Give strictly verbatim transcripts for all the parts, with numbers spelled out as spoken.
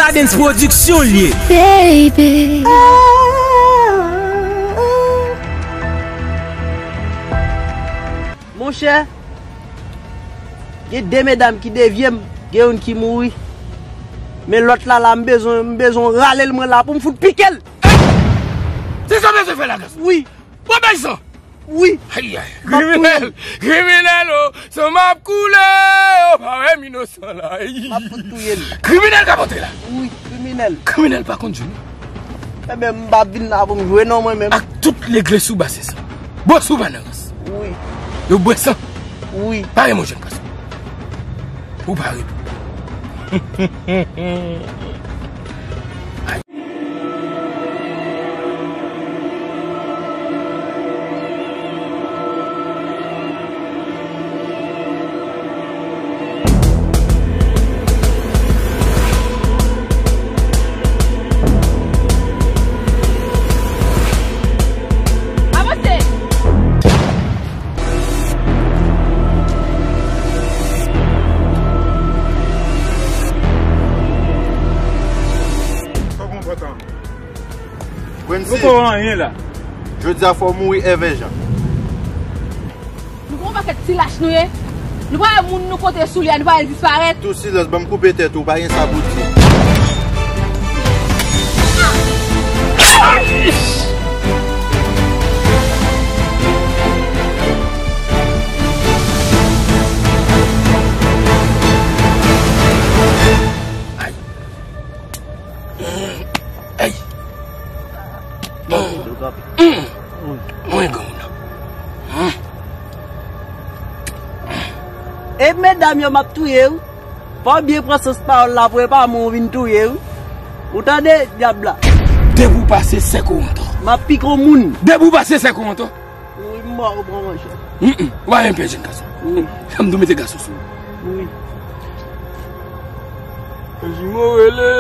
Stardens Production l ye. Baby. Monchè, gen de medam ki devye m, gen youn ki mouri. Men lòt la, la, m bezwen, m bezwen rale l, mwen la pou m fout pike l. Se sa w bezwen fè la, gason? Wi. Pran bèl san. Wi. Ay, ay. M ap touye l. Kriminèl, kriminèl, o, san m ap koule, o, pa wè m inosan la. M ap fout touye l. Kriminèl k ap antre la. Wi, kriminèl. Kriminèl pa konn jwe non. Ebyen, m pa vin la pou m jwe non, mwen menm. Ak tout legliz sou ba se san. Bwè sou pa nan rans. Wi. Yo bwè san. Wi. Pare, mon jèn gason. Ou pare tou. Avanse! Poko anyen la. Jodi a fò w mouri èvè jan. Nou gon pakèt ti lach nou ye. Nou pa wè moun nou konte sou li a, nou pa wè l disparèt. Tou silans, ban m koupe tèt ou, pa gen sa pou di. Ay. Ay. Mwen granmoun nan. E medam yo m ap touye wi. Fò w byen pran sans pawòl la pou e pa mwen w vin touye wi. Ou tande, dyab la? Depi w pase sèk ou anto. M ap pike w moun. Depi w pase sèk ou anto. Wi, m ba w pran manchèt. Mm, mm. Ou pa menm pè jèn gason. Wi. Jan m tou mete gason sou ou. Wi. Jimo rele.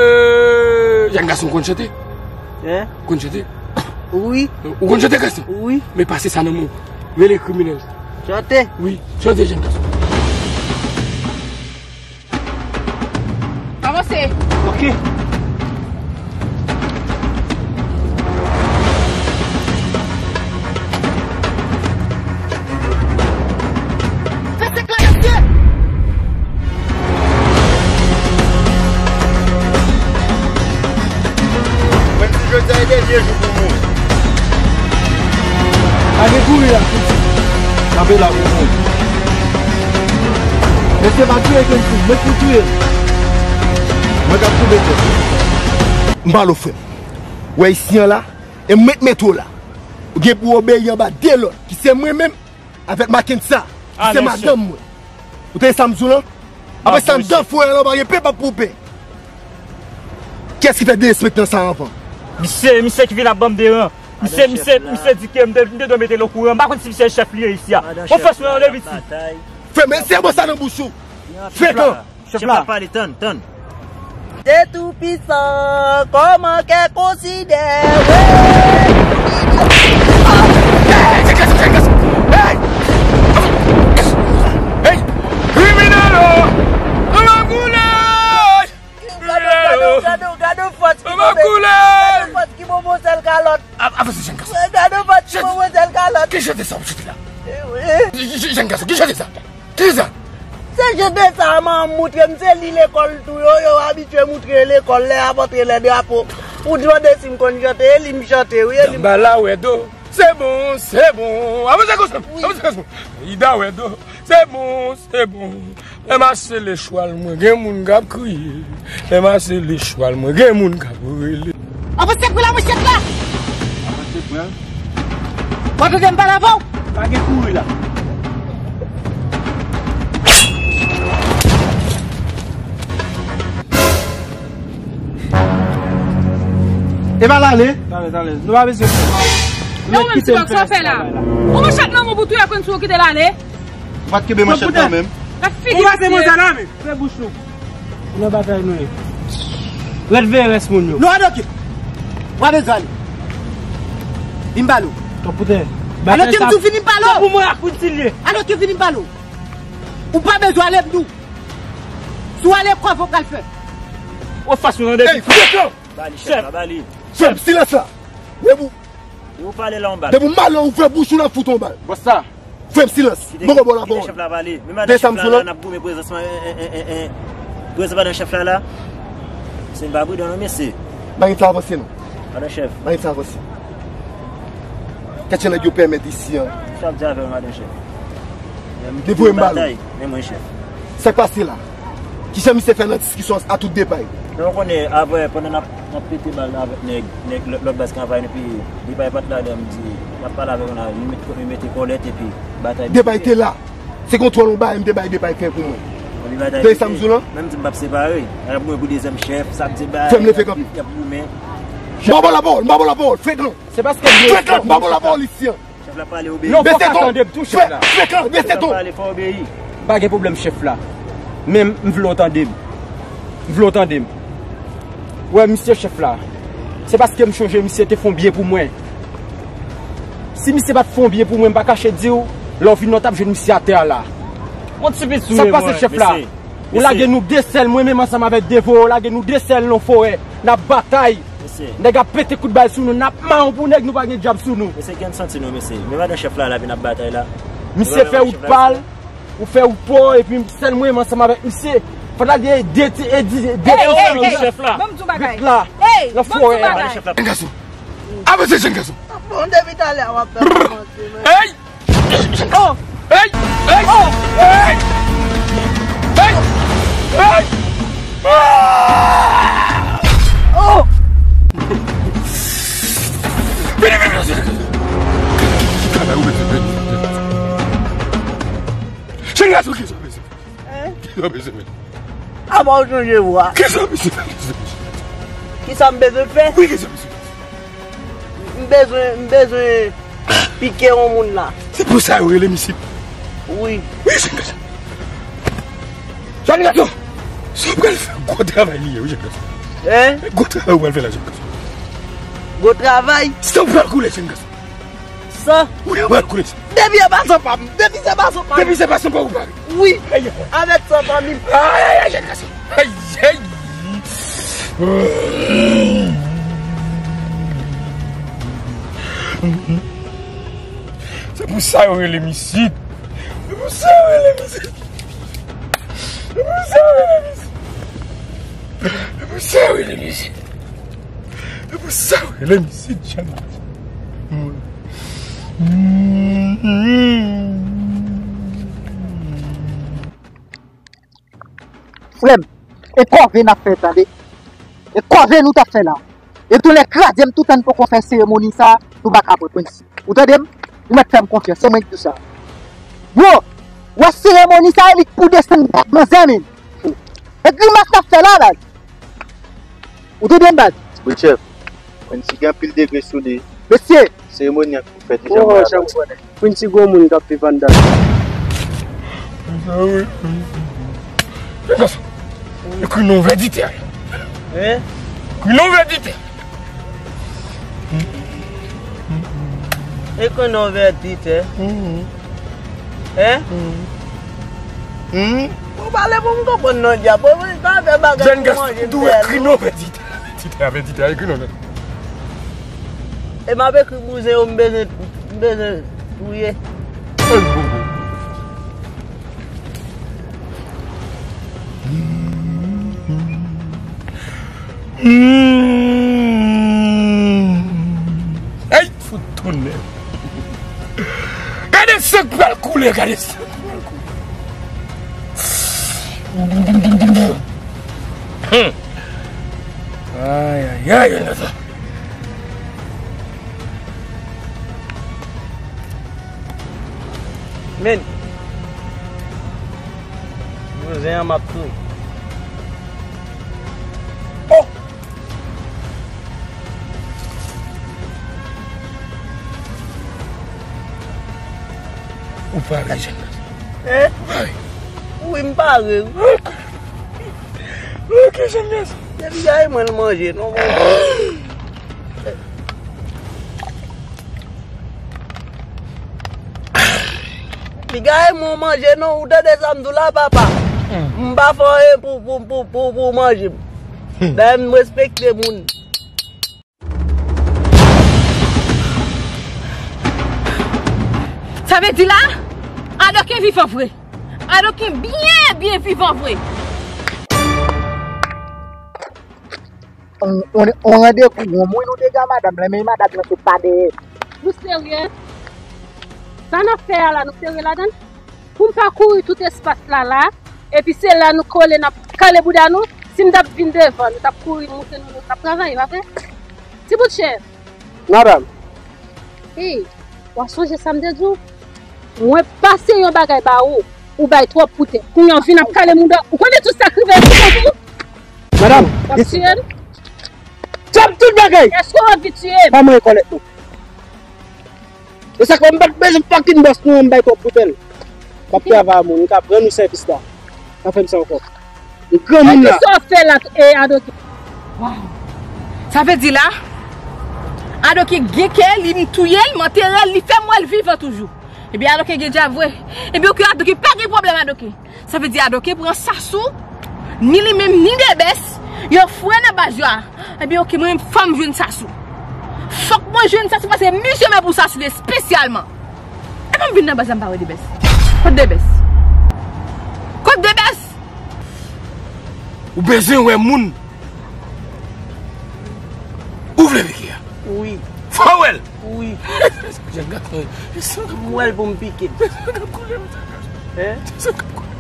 Jèn gason konn chante? Hein? Konn chante? Wi. Ou konn chante gason? Wi. Men pase sa nan men w. Rele kriminèl. Chante? Wi. Chante jèn gason. Avanse. Ok. Fè sèk la, mesye! Mwen di jodi a e dènye jou pou mouri. Pa gen kouri la, pitit. Kanpe la pou mouri. Mesye pa touye Kenfou, mwen ki touye l. Mwen k ap koube tèt. M pale w, frè m. Ou wè isi an la, e m mèt mete w la. Ou gen pou obeyi anba de lòd, ki se mwen menm, avèk Makensa, ki se madanm mwen. Ou tande sa m di w lan? Apre sa, m dan fwè an lan, pa gen pep ap pou pè. Kiyès ki fè derespektan sa anvan? Misye, misye ki vin ap ban m deran. Misye, misye, misye di ke m te, m te dwe mete l okouran. M pa konn si misye chèf li ye isi a. Bon, fè sou yon de piti. Frè, men se bon sa nan bouch ou. Frekan. Chèf la, pale, tann, tann. Dye toupisan, kòman kè konsidere. Hey! Hey! Kriminèl, oh! Anba koulè! Gade, gade, gade, gade fòs ki bon, gade fòs ki bon, bon sèl kalòt. Avanse, jèn gason. Gade fòs ki bon, bon sèl kalòt. Ki chante sa w chante la? Jèn gason, ki chante sa? Kisa? Se chante sa manman m moutre m, se li lekòl tou yo, yo abitye moutre lekòl, lè y ap antre lè drapo. Ou mande si m konn chante, e li m chante, wi, e li m. Danbala wè do, se bon, se bon. Avanse konsa, avanse konsa. Ida wè do, se bon, se bon. Lè m ap sele chwal mwen, gen moun k ap kriye. Lè m ap sele chwal mwen, gen moun k ap rele. Avanse pran la manchèt la! Avanse pran. W ap tande m pale avè w? Pa gen kouri la. E pa l ale? Talè, talè. Nou pa bezwen fè. E ou menm ti kòk sa w fè la? Ou manchèt nan men w pou touye konn si w kite l ale. Ou pa t kenbe manchèt nan men m. Ou pase manzè la men. Fè bouch nou. Ou nan batay nou ye. Rèd veye rès moun yo. Nou adoke. W a bezwen ale. Vin pale w. Adoke m di w vini m pale w. Pou mwen ak pou di l ye. Adoke vini m pale w. Ou pa bezwen ale m di w. Si w ale kòve w pral fè. Ou fas nou tande. Ey, frekan! Ba li chèf la, ba li. Fè m silans la. Depi ou pale la, yon bal. Depi ou mal ouvè bouch ou, n ap fout yon bal. Bòs sa. Fè m silans. Mwen poko ba w lapawòl. Kite chèf la pale. Men madan chèf la, la, n ap goumen prezans, eh, eh, eh, eh, eh. Prezans madan chèf la, la. Se pa pridan non, mesye. Bagay sa avanse non. Madan chèf. Bagay sa avanse. Kèt jan nèg yo pèmèt isi an. Sa ap di avè w, madan chèf. Depi w mal. Men mwen chèf. Sa k pase la? Kijan misye fè nan diskisyon a tout depay? Men w konnen, apre, pandan n ap, n ap pete bal avèk nèg, nèg lòt, lòt baz ki anvayi nou, epi depay pa t la, lè m di, n ap pale avèk nou la, li mete, li mete kòlèt, epi batay. Depay te la. Se kontwòl yon bagay, m te bay depay fè pou mwen. Tande sa m di w lan? Menm di m p ap separe. Y ap goumen pou dezyèm chèf, sa ap di bay. Fè m leve kanpe. Y ap goumen. M pa ba w lapawòl, m pa ba w lapawòl, frekan. Se paske m vle. Frekan, m pa ba w lapawòl isi an. Chèf la pale, obeyi. Non, fòk a tande m tou, chèf la. Frekan, bese ton. Chèf la pale, fò obeyi. Pa gen pwoblèm, chèf la. Men m vle w tande m. M vle w tande m. Wè, misye chèf la. Se paske m chonje misye te fè yon byen pou mwen. Si misye pa t fè yon byen pou mwen, m pa kache di w, lè w vin nan w t ap jwenn misye atè a la. Yon ti pit sou mwen, mesye. Sa k pase, chèf la? Ou lage nou de sèl, mwen menm ansanm avèk Devo, ou lage nou de sèl nan forè. N ap batay. Mesye. Nèg ap pete kout bal sou nou, n ap mawon pou nèg, nou pa gen djab sou nou. Mesye, gen santi nou, mesye. Men madan chèf la, la vin ap batay la. Misye fè wout pa l, ou fè wout pa w, epi sèl mwen menm ansanm avèk misye. Fò n al gen de ti, e di, de ti. Ey, ey, ey, chèf la. Ban m di w bagay. Ey, ban m di w bagay. Jèn gason. Avanse, jèn gason. Bon, depi talè a w ap fè kòmanse, men. Ey! Oh! Ey! Ey! Oh! Ey! Ey! Ey! Ah! Oh! Vini, vini, vini, vini. Jèn gason, ki sa, mesye? Hein? Ki sa, mesye? Apa w chanje vwa? Ki sa, mesye? Ki sa, mesye? Ki sa m bezwen fè? Wi, ki sa, mesye? M bezwen, m bezwen pike yon moun la. Se pou sa yo rele misye. Wi. Wi, jèn gason. Jèn gason! Sa w pral fè gwo travay li ye, wi, jèn gason. Hein? Gwo travay w pral fè la, jèn gason. Gwo travay? San w pral koule, jèn gason. San? Wi, w pral koule. Depi se pa san pa m. Depi se pa san pa m. Depi se pa san pa ou pa. Wi. Ay, ay, ay. Avèk san pa m. Ay, ay, ay, jèn gason. Ay, ay. Se pou sa yo rele misye. Se pou sa yo rele misye. Se pou sa yo rele misye. Se pou sa yo rele misye. Se pou sa yo rele misye, jèn. Frè m, e kòve n ap fè, tande. E kòve nou t ap fè la. E tounen kraze m toutan n poko fè seremoni sa, nou pa ka pran Quincy. Ou tande m? Ou mèt fè m konfyans, se mwen ki di w sa. Bro, wè seremoni sa, li k pou desann bèt manzè, men. E grimas n ap fè la, baz. Ou tande m, baz? Wi, chèf. Quincy gen anpil degre sou li. Mesye! Seremoni an ki pou fèt deja, mwen avèti. Quincy gwo moun k ap viv anndan. Jèn gason, ekri non vèditè. Hein? Ekri non vèditè. Ekri non vèditè. Hein? Ou pale pou m konprann non, dyab. Ou pa fè bagay pou manje m fè. Jèn gason, ekri non vèditè. Vèditè, vèditè, ekri non. E m ap ekri bouzen yo, m bezwen, m bezwen touye. Ey, fout tounen. Gade san k pral koule, gade san k pral koule. Ay, ay, ay, ay, ay. Men. Bouzen an m ap touye. Oh! Ou pare, jèn gason. Hein? Ou pare? Wi, m pare. Ok, jèn gason. Depi gaye mwen l manje, non, bon. Li gaye mwen manje, non, ou tande sa m di w la, papa? M pa fè anyen pou, pou, pou, pou, pou manje m. Dam, respekte moun. Sa vle di la, Adoke vivan vre. Adoke byen, byen vivan vre. On, on, on randevou, on mwen nou deja madanm lan, men madanm lan se pa dèyè. Nou serye? Sa n ap fè a la, nou serye ladan l? Pou m pa kouri tout espas la la, epi se la nou kole, n ap kale bouda nou, si m t ap vin devan, nou t ap kouri moute nou, nou t ap travay, pa vre? Ti bout chè. Madanm. Hey, w a sonje sa m te di w? Mwen pase yon bagay ba ou, ou bay twòp poutèt. Kounye a w vin ap kale moun dòt. Ou konnen tout sa k rive sou kont ou? Madanm, w ap tiye m? Fè m tout bagay! Èske w anvi tiye m? Pa mwen kòlèt non. E sa k fè m pa t bezwen fucking bòs nou an, m bay twòp poutèt. M ap travay a moun, m ka rann ou sèvis la. Pa fè m sa ankò. M granmoun la. Kisa w fè la, e, Adoke? Waw. Sa vle di la, Adoke gen kè, li m touye l, m antere l, li fè m wè l vivan toujou. Ebyen, Adoke gen djab vre. Ebyen, oke, Adoke, pa gen pwoblèm, Adoke. Sa vle di Adoke pran Sasou, ni li menm, ni Debès, yo fre nan baz yo a. Ebyen, oke, mwen menm, fò m jwenn Sasou. Fòk mwen jwenn Sasou, paske misye mwen pou Sasou li espesyalman. E pa m vin nan baz la, m pa wè Debès. Kot Debès? Kot Debès? Ou bezwen wè moun? Ou vle pike a? Wi. Fò w wè l? Wi. Jèn gason, e san k ap koule. M wè l pou m pike l. San k ap koule, jèn gason. Hein? San k ap koule.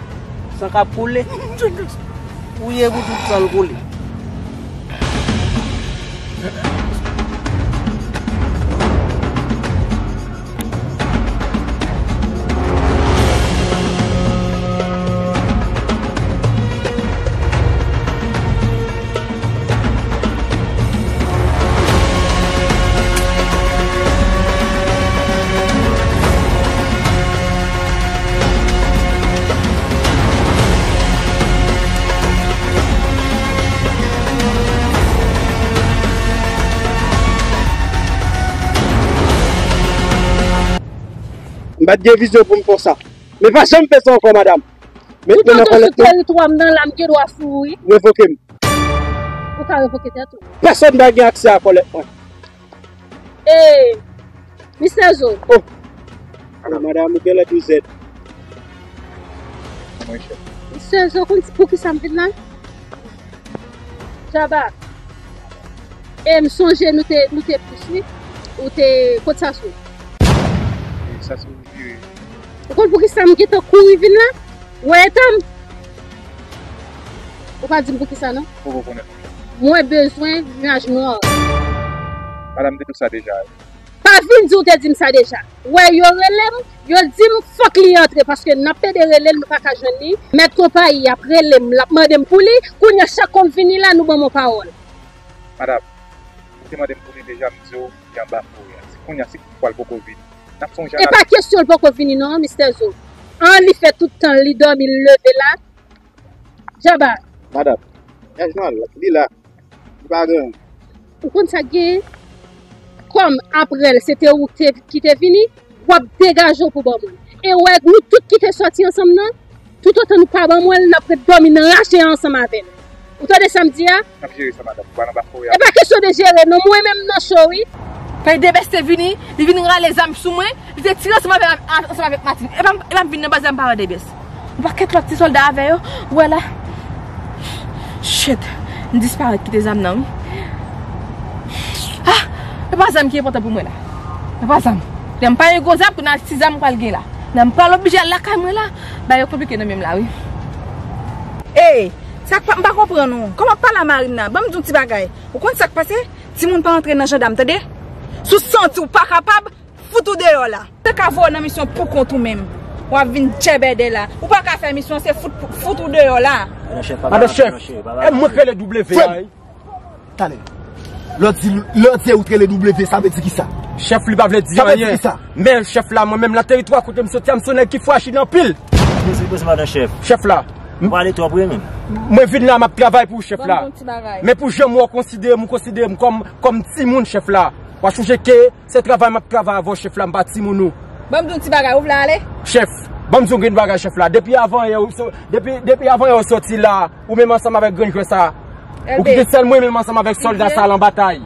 San k ap koule? Jèn gason. Fouye pou tout san l koule. M pa t gen vizyon pou m fè sa. Men pa janm fè sa ankò, madanm. Met men nan kòlèt mwen. Sou teritwa m nan la, m gen dwa sou ou, wi. Revoke m. Ou ka revoke tèt ou. Pèsonn pa gen aksè a kòlèt mwen. E, Mistè Zo. Oh. Ala madanm, ou genlè douzèt. Mwen chèf. Mistè Zo, konn pou ki sa m vin la? Jaba. E m sonje nou te, nou te plis, wi. Ou te, kot Sasou? E Sasou vire. Ou konn pou ki sa m gentan kouri vin la? Ou wè eta m? Ou pa di m pou ki sa, non? Poko konnen. Mwen bezwen nyaj nwa. Madanm te di w sa deja, wi. Pa vin di w te di m sa deja. Wè, yo rele m, yo di m fòk li antre, paske n ap pede rele l, nou pa ka jwenn li. Mèt konpayi ap rele m, l ap mande m pou li. Kounye a, chak kou m vini la, nou ban m yon pawòl. Madanm, ou te mande m pou li deja, m di w li anba forè a. Se kounye a, si kwa l poko vini, n ap sonje a. E pa kesyon l poko vini, non, Mistè Zo. An, li fè tout tan l, li dòmi, l leve la. Jaba. Madanm, nyaj nwa, li la. Li pa gen. Ou konn sa k genyen? Kòm apre l, se te ou ki te, ki te vini, w ap degaje w pou ban mwen. E w wè nou tout ki te sòti ansanm nan, toutotan nou pa ban mwen l, n ap ret dòmi nan rache a ansanm avè l. Ou tande sa m di a? N ap jere sa, madanm. Ou pa nan bafouya. E pa kesyon de jere, non. Mwen menm nan cho, wi. Paske Debès te vini, li vin rale zam sou mwen, li te tire ansanm avè, ansanm avèk Matin. E pa, e pa m vin nan baz la, m pa wè Debès. Yon pakèt lòt ti sòlda avè yo. Ou wè la? Shit. M disparèt, kite zam nan, wi. Ah! E pa zam ki enpòtan pou mwen la. E pa zam. Lè m pa gen gwo zam, kounye a ti zam m pral gen la. Lè m pral oblije al lakay mwen la, bagay yo konplike nan men m la, wi. Ey, sa k pa, m pa konprann ou. Kòman w ap pale a Marina? Ban m di w ti bagay. Ou konn sa k pase? Timoun pa antre nan jandam, tande? Si w santi w pa kapab, fout ou deyò la. Te ka voye w nan misyon pou kont ou menm. W ap vin djèbèdè la. Ou pa ka fè misyon, se fout, fout ou deyò la. Madan chèf, e mwen k rele W a, wi. Talè. Lè w di, lè w di ou t rele W, sa vle di kisa? Chèf, li pa vle di anyen. Sa vle di kisa? Men chèf la, mwen menm nan teritwa kote m soti a, m se yon nèg ki frajil anpil. Poze, poze, madan chèf. Chèf la. Ou pale twòp, wi, menm. Mwen vin la, m ap travay pou ou, chèf la. Ban m yon ti bagay. Men pou jan m wè w konsidere m, ou konsidere m kòm, kòm timoun, chèf la. W a sonje ke se travay m ap travay avè w, chèf la, m pa timoun ou. Ban m di w yon ti bagay, ou vle ale? Chèf, ban m di w yon grenn bagay, chèf la. Depi avan yè, ou so-, depi, depi avan yè ou soti la, ou menm ansanm avèk grenn jwè sa, Ou kite sèl mwen menm ansanm avèk sòlda sa lan batay.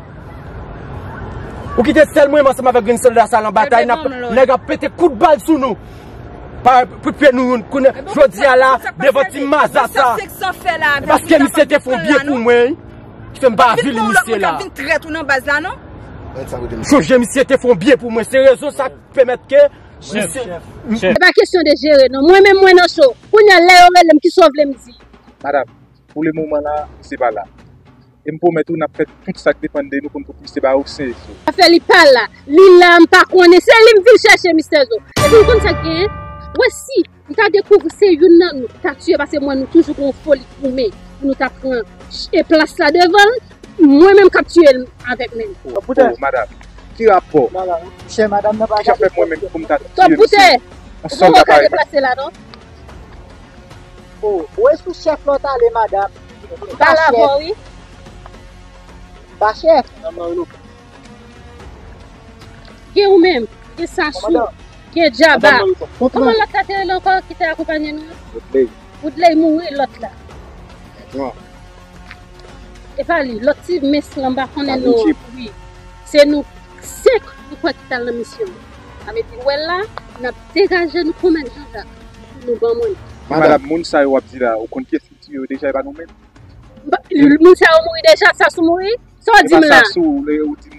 Ou kite sèl mwen menm ansanm avèk grenn sòlda sa lan batay. Nèg ap pete kout bal sou nou. Pa pou pye nou youn konnen jodi a la devan ti maza sa. Paske misye te fon byen pou mwen. Ki fè m pa avili misye la. Chonje misye te fon byen pou mwen. Se rezon sa k pèmèt ke misye. Se pa kesyon de jere non. Mwen menm mwen nan cho. Kounye a lè yo rele m kisa w vle m di? Madam, pou le moman la, misye pa la. E m pwomèt ou n ap fè tout sa k depann de nou pou n pou misye ba ou sen efò. Afè li pa la. Li la, m pa konnen. Se li m vin chèche, mistè Zo. Epi m konn sa k genyen. Wè si m ta dekouvri se youn nan nou ki ta tiye, paske mwen nou toujou gen yon foli goumen pou nou ta pran e plas la devan l, mwen menm k ap tiye l avèk men m. Oh, madam, ki rapò? Ki jan fè mwen menm pou m ta tiye misye? Ou poko ka deplase la non. Oh, ou wè sou chèf la w t ale, madam. M pale avè w wi. M pa chèf. Gen ou menm, gen Sasou, gen Djaba. Kòman lòt la te rele ankò ki te akonpanye nou an? Woodley. Woodley mouri lòt la. E pa li, lòt ti mens lan m pa konnen non. Wi. Se nou senk nou kwè ki t al nan misyon an. Sa vle di wè l la, n ap degaje nou konmèt Jean Jacques pou nou ban mwen. Madam, moun sa yo w ap di la, ou konn kiyès ki tiye yo deja, e pa nou menm? Moun sa yo mouri deja, Sasou mouri? Sa w di m la? Sasou, ou di m,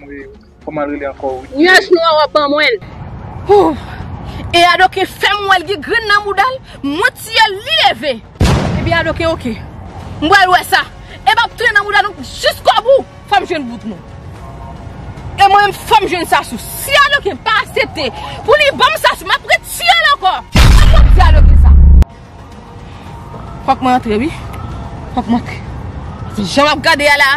kòman l rele ankò? Nyaj nwa w ap ban mwen l. Oh, e Adoke fè m wè l gen grenn nan bouda l, mwen tiye l, li leve. Ebyen Adoke, oke. M pral wè sa. E m ap tounen nan bouda nou jiskobou. Fò m jwenn bout nou. E mwen menm fò m jwenn Sasou. Si Adoke pa aksepte pou li ban m Sasou, m ap retire l ankò. Fò m di Adoke sa. Fòk mwen antre wi. Fòk mwen antre. Jan m ap gade a la,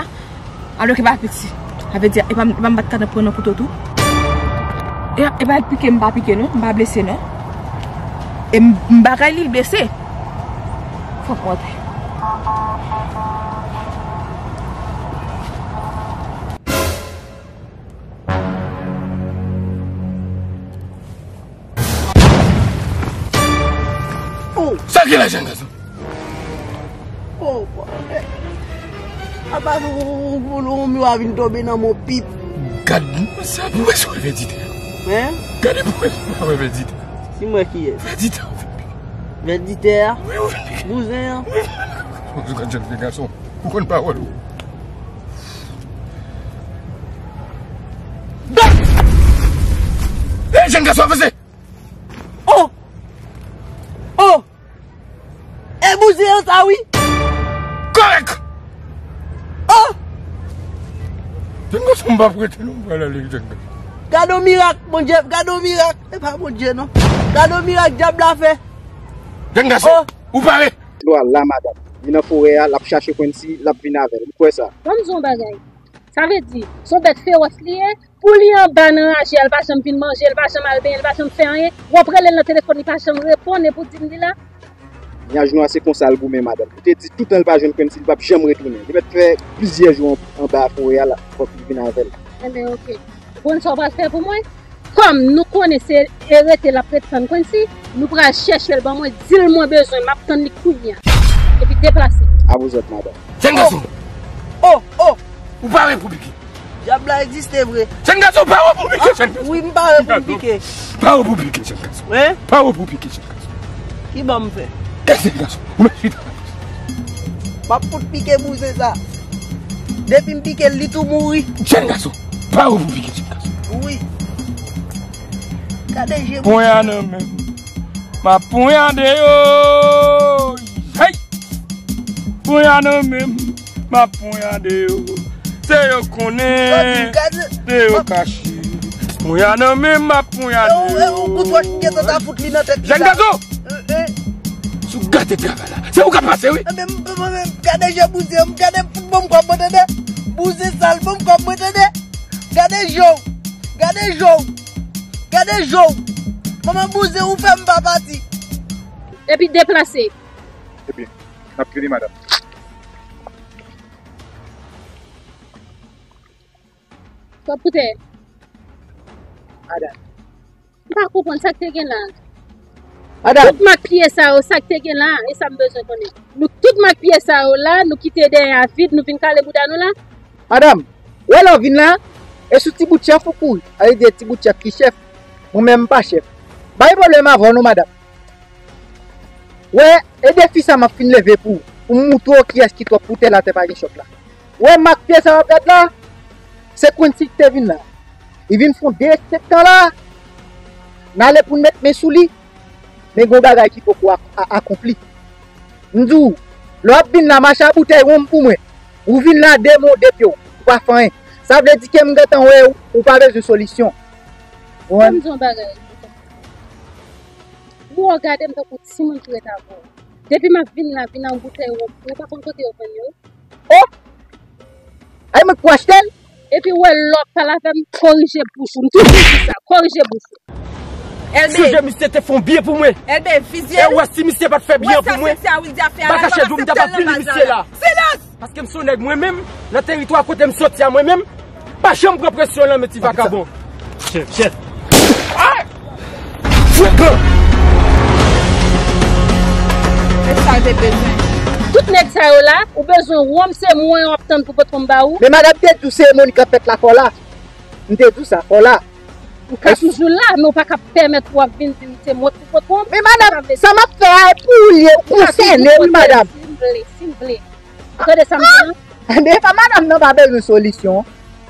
Adoke pa piti. Sa vle di, e pa m, e pa m pa t ka nan pran nan kouto tou. E, e pa l pike m pa pike non, m pa blese non. E m, m bagay li, l blese. Fòk mwen antre. Oh! Sa ki la, jèn gason? Oh, bòdè. Apa nou, nou, nou, nou a vin tonbe nan mon pip. Gad sa pou wè si w wè vèditè. Hein? Gade pou wè si w wè vèditè. Si mwen kiyès? Vèditè ou vin pike. Vèditè a? Wi, ou vin pike. Bouzen an? Wi. Ou konn jèn gason. Ou konn pawòl ou. E jèn gason, avanse! Oh! Oh! E bouzen an sa wi! Kòrèk! Oh! Jèn gason, m p ap rete non, m pral ale jèn gason. Gade yon mirak, Bondye, gade yon mirak. E pa Bondye non. Gade yon mirak dyab la fè. Jèn gason, oh! Ou pare? Lo a la, madanm. Li nan forè a, l ap chache Quincy, l ap vin avè l. Ou kwè sa? Ban m di w yon bagay. Sa vle di, se yon bèt fewòs li ye. Pou li anba nan raje a, li pa janm vin manje, li pa janm al benyen, li pa janm fè anyen. W ap rele l nan telefòn, li pa janm reponn, epi w di m li la. Nyaj nwa se konsa l goumen, madanm. Ou te di toutan l pa jwenn Quincy, li p ap janm retounen. Li mèt fè plizyè jou an, anba forè a, la, fòk li vin avè l. Enben, oke. Ou konn sa w pral fè pou mwen? Kòm nou konnen se e rete l ap ret tann Quincy, nou pral chèche l ban mwen, di l mwen bezwen, m ap tann li kounye a. Epi deplase. A vous autres, madame. Jèn gason! Oh! Oh! Ou pare pou pike? Dyab la egziste vre. Jèn gason, pare pou pike, jèn gason. Wi, m pare pou m pike. Pare pou pike, jèn gason. Hein? Pare pou pike, jèn gason. Ki ban m fè? Jèn gason, ou mèt chita. M ap fout pike bouzen sa. Depi m pike l, li tou mouri. Jèn gason, pare pou pike, jèn gason. Wi. Gade je. Ponya nan men m. M ap ponyade yo. Hey! Ponya nan men m. M ap ponyade yo. Se yo konnen. Se yo kache. Ponya nan men m, m ap ponyade yo. E ou, e ou, kout wòch m gentan ta fout li nan tèt li la. Jèn gason! Eh, eh. Si w gate travay la, se ou k ap pase, wi. Enben, m, m, m, gade je bouzen an, gade fout ban m kòb mwen, tande. Bouzen sal, ban m kòb mwen, tande. Gade je w, gade je w, gade je w. Manman bouzen, ou fè m pa pati. Epi deplase. Ebyen, n ap vini, madanm. Kòb koutèy. Madanm. M pa konprann sa k te gen la. Madanm. Tout mak pye sa yo, sa k te gen la, e sa m bezwen konnen. Nou Tout mak pye sa yo la, nou kite dèyè a vid, nou vin kale bouda nou la. Madanm, ou wè lè w vin la, e sou ti bout chèf ou kouri. Sa vle di ti bout chèf ki chèf. Mwen menm m pa chèf. M pa gen pwoblèm avè w non, madanm. Wè, e defi sa m ap fin leve pou ou, pou m moutre w kiyès ki twòp pou tè la, tè pa gen chòk la. Wè, mak pye sa w ap gad la, se Quincy ki te vin la. Li vin fè yon derespektan la. N ale pou n met men sou li. Men gen yon bagay ki poko ak- a- akonpli. M di w, lè w ap vin la, mache a boutèy wonm pou mwen. Ou vin la de men w, de pye w, ou pa fè anyen. Sa vle di ke m gentan wè ou, ou pa bezwen solisyon. Ou konprann? Ban m di w yon bagay. Ou wè w gade m tankou timoun ki ret avè w. Depi m ap vin la, vin ak yon boutèy wonm, ou pa konn kote yo vann yo. Oh! Ay, mwen k pou achte l? Epi w wè lè w ap pale avè m, korije bouch ou. M toujou di sa, korije bouch ou. Elbe, sonje misye te fè yon byen pou mwen. Elbe, vizye l. E w wè si misye pa t fè byen pou mwen, m pa kache di w, m t ap ap pini misye la. Silans! Paske m se yon nèg mwen menm, nan teritwa kote m soti a mwen menm, pa janm pran presyon nan men ti vakabon. Chèf, chèf. Ah! Frekan! Se sa l te bezwen. Tout nèg sa yo la, ou bezwen wonm, se mwen w ap tann pou pote wonm ba ou. Men madanm te di w seremoni k ap fèt la fò la. M te di w sa fò la. Ou ka toujou la, men ou pa ka pèmèt w ap vin di m se mwen pou pote wonm. Men madanm, sa m ap fè a e pou ou l ye, ou konsène wi madanm. Si m vle, si m vle. Ou tande sa m di lan? Enben, pa madanm nan pa bezwen solisyon.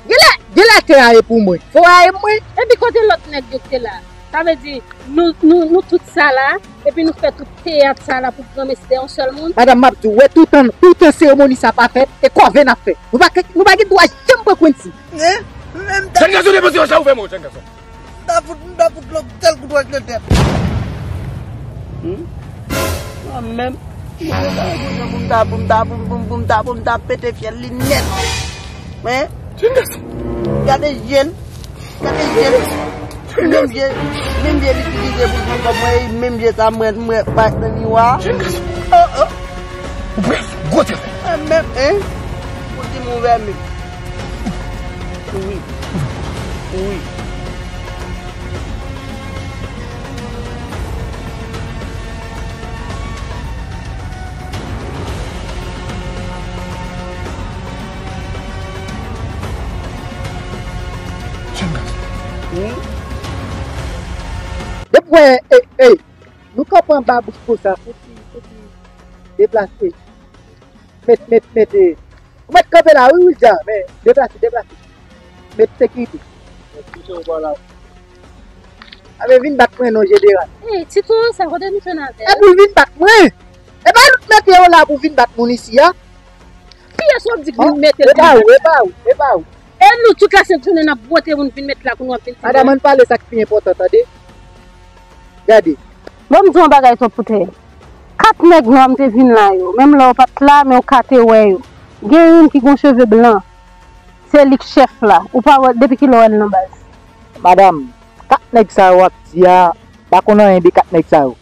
Genlè, genlè tè a e pou mwen. Fò a e mwen. Epi kote lòt nèg yo ki te la? Sa vle di, nou, nou, nou tout sa la, epi nou fè tout teyat sa la pou granmesi dèyè yon sèl moun? Madanm, m ap di w, wè, toutan, toutan seremoni sa pa fèt, e kòve n ap fè. Nou pa, nou pa gen dwa janm pran Quincy. Jèn gason, depoze yon sa ou fè mwen, jèn gason. M ta fout, m ta fout lòk sèl kout wòch nan tèt. Hmm? Mwen menm. Pou m ta, pou m ta, pou m, pou m, pou m ta, pou m ta pete fyèl li nèt. Hein? Gade je l. Gade je l. Menm je, menm je l itilize pou l pran kòb mwen, e menm je sa mwen, mwen pa nan miwa. Oh, oh. Ou prèske gwo tèt. Mwen menm, hein? Ou di m ouvè men. Wi. Wi. Jèn gason. Wi. Depi wè, ey, ey, nou kanpe anba bouch konsa, fouti, fouti, deplase. Met, met, met, eh. Ou mèt kanpe la, wi, Wilda, men deplase, deplase. Met sekirite. Abe vin bat mwen non, jeneral. Ey, Tito, sa kote nou jwenn avè l? E pou l vin bat mwen. E pa nou t mete yo la pou vin bat moun isi a. Kiyès w ap di k vin mete l? E pa ou, e pa ou, e pa ou. E nou tout la sent jounen n ap bwote moun vin met la pou nou ap vin di. Madanm, ann pale sa k pi enpòtan, tande. Gade. Bon, m di yon bagay twòp pou tè. Kat nèg nwa m te vin la yo, menm lè yo pa t la, men w ka te wè yo. Gen youn ki gon cheve blan. Se li k chèf la. Ou pa wè l depi kilè w wè l nan baz? Madanm, kat nèg sa yo w ap di a, m pa konn anyen de kat nèg sa yo.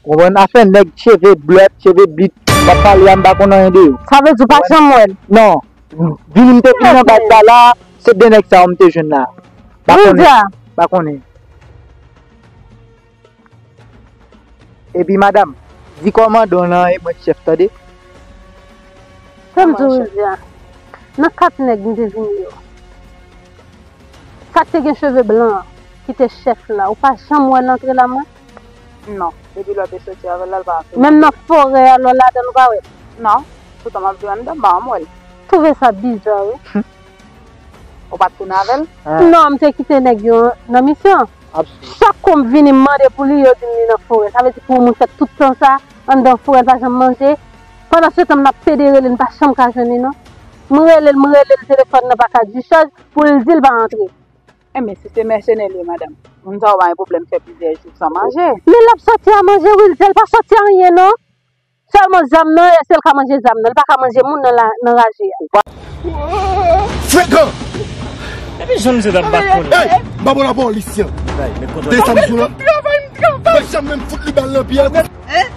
Ou konprann? Afè nèg cheve blòt, cheve blit, w ap pale a, m pa konn anyen de yo. Sa vle di w pa janm wè l? Non. Vini m te vin nan baz la la, se de nèg sa yo m te jwenn la. Pa konnen. Pa konnen. Epi madanm, di kòmandan w lan e mwen k chèf, tande? Sa m di w, Wilda, nan kat nèg m te vini yo, sa k te gen cheve blan an, ki te chèf la, ou pa janm wè l antre la mwen? Non, depi lè w te soti avè l la, l pa antre. Menm nan forè a, lè w ladan l, ou pa wè l? Non, poutan m ap viv anndan, m pa janm wè l. Twouve sa biza, wi. Ou pa t tounen avè l? Non, m te kite nèg yo nan misyon. Chak kou m vini, m mande pou li, yo di m li nan forè. Sa vle di pou yon moun fè tout tan sa anndan forè, l pa janm manje. Pandan se tan, m ap pede rele l, m pa janm ka jwenn li, non. M rele l, m rele l, telefòn nan pa ka dichaj, pou l di l pa antre. Enben, si se mèsenè l ye, madanm, moun sa yo pa gen pwoblèm fè plizyè jou san manje. Men l ap sòti a manje, wi, l di l pa sòti anyen, non. Sèlman zam nan, èske l ka manje zam nan? Li pa ka manje moun nan la, nan raje a. Frekan! Epi jan misye t ap bat moun. Ey, m pa bon lapolis, yan. Desann sou la. Travay, m travay. Mwen janm menm fout li bal nan pye a. Hein?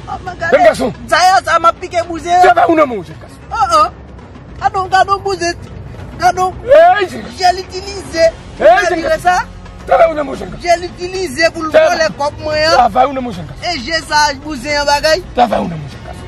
Oh my God. Jèn gason. Zaya sa m ap pike bouzen an. Travay ou nan men w, jèn gason. Oh, oh. Gadon, gadon bouzen. Gadon. Hey, jèn gason. Jèl itilize. Hey, jèn gason. Travay ou nan men w, jèn gason. Jèl itilize pou l vòlè kòb mwen an. Travay ou nan men w, jèn gason. E je sa bouzen an bagay. Travay ou nan men w, jèn gason.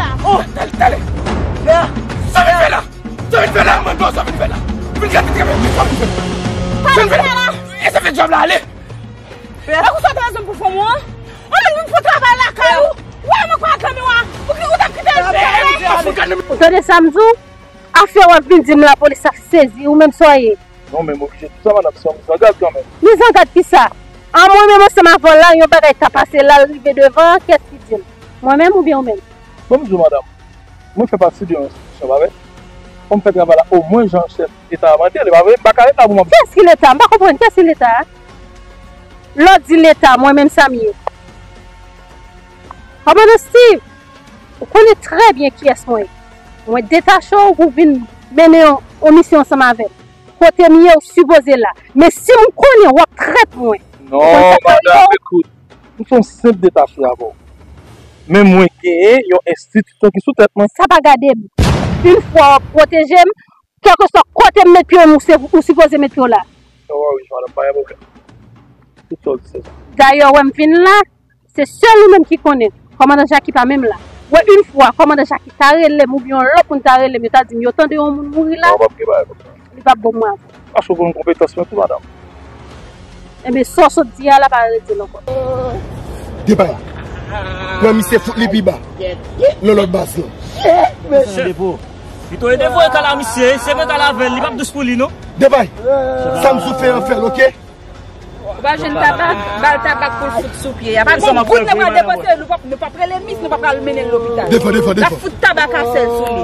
la. Oh, talè, talè. Sa vin fè la? Sa vin fè la, mwen, sa vin fè la? Vin gade travay mwen, sa vin fè la? Sa vin fè la? E sa fè djab la ale? Pè. Ou sot rezon pou fanm ou an? Ou menm vin fè travay lakay ou. Ou wè mwen kwa zanmi w a? Ou ki ou t ap kite l fè? Ou tande sa m di w? Afè w ap vin di m lapolis ap sezi, ou menm sa w ye? Non, men m oblije di sa, madanm, se yon mizangad kanmenm. Mizangad kisa? A mwen menm ansanm avè w la, yon bagay ka pase la, l rive devan, kiyès ki di m? Mwen menm oubyen ou menm? Bon, m di w, madanm, mwen fè pati de yon enstitisyon, pa vre? Fò m fè travay la omwen jan chèf Leta a mande l, pa vre? M pa ka ret la pou m ap... Kiyès ki Leta? M pa konprann, kiyès ki Leta a? Lè w di Leta, mwen menm sa m ye. Kòmandan Steve, ou konnen trè byen kiyès mwen ye. Mwen detache w pou vin mennen yon, yon misyon ansanm avè m. Kote m ye, ou sipoze la. Men si m konnen w ap trèt mwen, ou konn sa k rive w? Non, madanm, ekout. M se yon senp detache avè w. Men mwen genyen yon enstitisyon ki sou tèt mwen. Sa pa gade m. Yon fwa w ap pwoteje m, kèlkeswa kote m met pye m, ou se, ou sipoze met pye w la. Non, wi, madanm, pa gen pwoblèm. Tout sa w di se sa. Dayè, wè m vin la, se sèl ou menm ki konnen. Kòmandan Jaki pa menm la. Wè, yon fwa, kòmandan Jaki ta rele m oubyen yon lòt moun ta rele m, yo ta di m, yo tande yon moun mouri la, Non, w p ap gen bagay konsa. Li p ap bon mwen. Paske w konn konpetans mwen tou, madanm. Enben, sa w sot di a la pa redi l ankò. Depay. Pran misye fout li pi ba. Nan lòt baz lan. Mesye. Pito e devoye kal a misye, se mwen kal avè l, li p ap dous pou li, non. Depay. Sa m sou fè an fè l, oke? Ou pa jwenn tabak, ba l tabak pou l fout sou pye a. Pa gon goud nou pral depanse, nou p ap, nou p ap rele mis, nou p ap al mennen l lopital. Devan, devan, devan. N ap fout tabak a sèl sou li.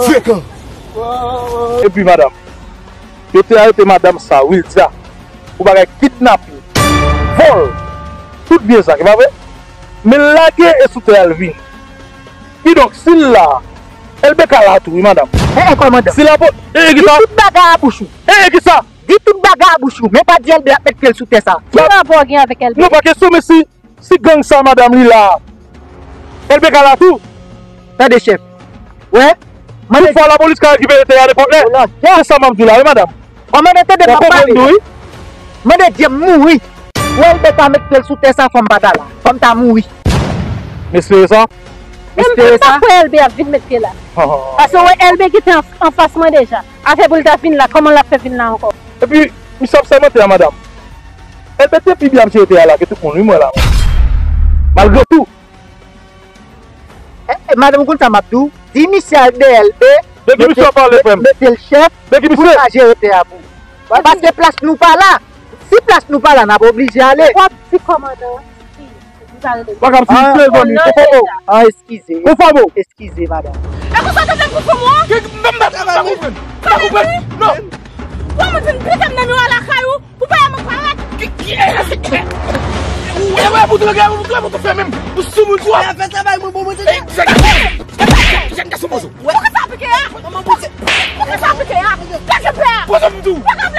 Frekan. Epi, madanm, yo te arete madanm sa, Wilda, pou bagay kidnapin, vòl, tout byen sa, ki pa vre? Men l lage e sou tè a l vini. Kidonk, si l la, Elbe ka la tou, wi, madanm. E, e, kòmandan. Si la po-, e, e, ki sa? Di tout bagay a bouch ou. E, e, ki sa? Di tout bagay a bouch ou, men pa di Elbe ap met pye l sou tè sa. Ki rapò w gen avèk Elbe? Non, pa kesyon, men si, si gang sa, madanm, li la, Elbe ka la tou. Tande, chèf. Wè? Tout fwa lapolis ka rekipere tè a nenpòt lè. Se sa m ap di w la, wi, madanm. Kòmandan, tande m ap pale. Mande Dye m mouri. Wè, Elbe ta met pye l sou tè sa, fò m pa ta la. Fò m ta mouri. M espere sa. M espere sa. M pa kwè Elbe ap vin met pye la. Paske wè, Elbe gentan an, anfas mwen deja. Afè pou l ta vin la, kòman l ap fè vin la ankò? Epi, misye ap sèmante a, madanm. Elbe te pi byen ap jere tè a la ke tout moun, wi, mwen la. Malgre tou. Eh, eh, madanm, ou konn sa m ap di w? Di misye al dèyè Elbe. De ki misye w ap pale, frè m? Mete l chèf pou l ka jere tè a pou ou. Paske plas nou pa la. Si plas nou pa la, n ap oblije ale. W ap di kòmandan ki, ki sa rele? W ap di misye zanmi, Fofo. Ah, eskize. Fofo. Eskize, madanm. E konsa w te vle m konprann ou? Ke m pa, m pa, m pa konprann. M pa konprann. Non. Ou ap di m pita m nan miwa lakay ou? Pou pa yon moun parèt. Ki, ki, e, e, e, ou, e, wè, pou tou, e, pou tou, pou tou fè menm. Ou sou moun, tou. Fè, fè travay mwen, bon, mwen, tande. Egzakteman. Jèn gason bozo. Poukisa w pike a? Manman bozo. Poukisa w pike a? Kèk pè a. Poze m tou.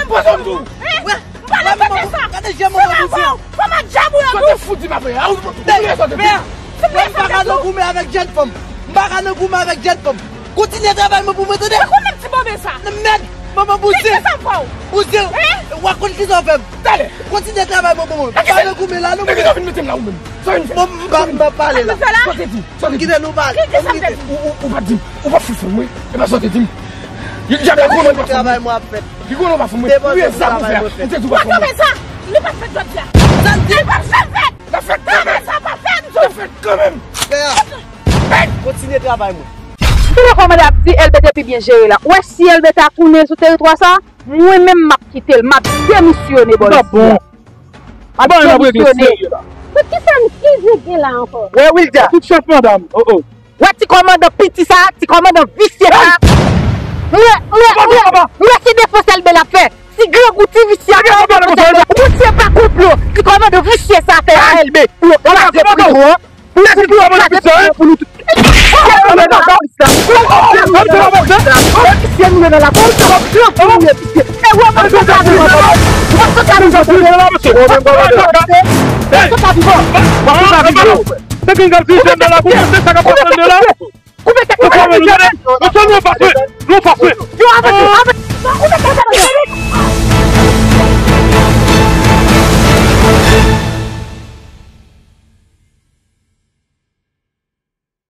Poze m tou. Hein? M pa nan tete sa. Gade jè manman bozo. Fò m a djab ou yo tou. Kote fout di m ap fè a? Ou, ou, ou, pè a. M pa ka nan goumen avèk jèn fanm. M pa ka nan goumen avèk jèn fanm. Kontinye travay mwen pou mwen, tande? Se konbyen ti bòbe sa? Nan mèd, manman bouzin. Kisa m fè w? Bouzin. Hein? W a konn kisa w fè m. Talè. Kontinye travay mwen pou mwen. Pa nan goumen la, non, mwen. Sa w vin mete m la ou menm? Sa w vin fè? Bon, m pa, m pa pale la. Sa w te di? Sa w te di? Kite nou pale. Kisa m te di? Ou, ou, ou pa di m. Ou pa fout fè m, wi. E pa sa w te di m. Jam la konnen ou pa fè m. Travay mwen ap fèt. Li konnen ou pa fè m, wi. Ou ye zam ou fè. Ou te di ou pa fè m. Konbyen sa? Li pa fèt jodi a. Sa l di? Li pa janm fèt. L ap fèt kanmenm. Sa pa fèt, m di w. L ap fèt kanmenm. Frè a. Kontinye travay mwen. M tande kòmandan ap di Elbe te pi byen jere la. Ou wè si Elbe ta tounen sou teritwa sa, mwen menm m ap kite l, m ap demisyone bò isi a. M ap demisyone. Bon, kisa m, ki je gen la ankò? Wè, Wilda. Tout chèf, madanm. Oh, oh. Wè ti kòmandan piti sa, ti kòmandan visye sa. M wè, m wè, m wè, m wè ki defans Elbe l ap fè. Ti grangou, ti visye a, ou misye pa konplo. Ti kòmandan visye sa fè a Elbe pou yo kraze prizon an. Pou yo, pou yo kraze prizon pou nou tout. Visye nou ye nan lakou, visye nou ye nan lakou, visye nou ye, visye. E wè mwen sot la nou, mwen sot la nou, mwen sot la nou. Koupe tèt mwen. Koupe tèt mwen. Mesye, nou anfase, nou anfase. Yo, avèk,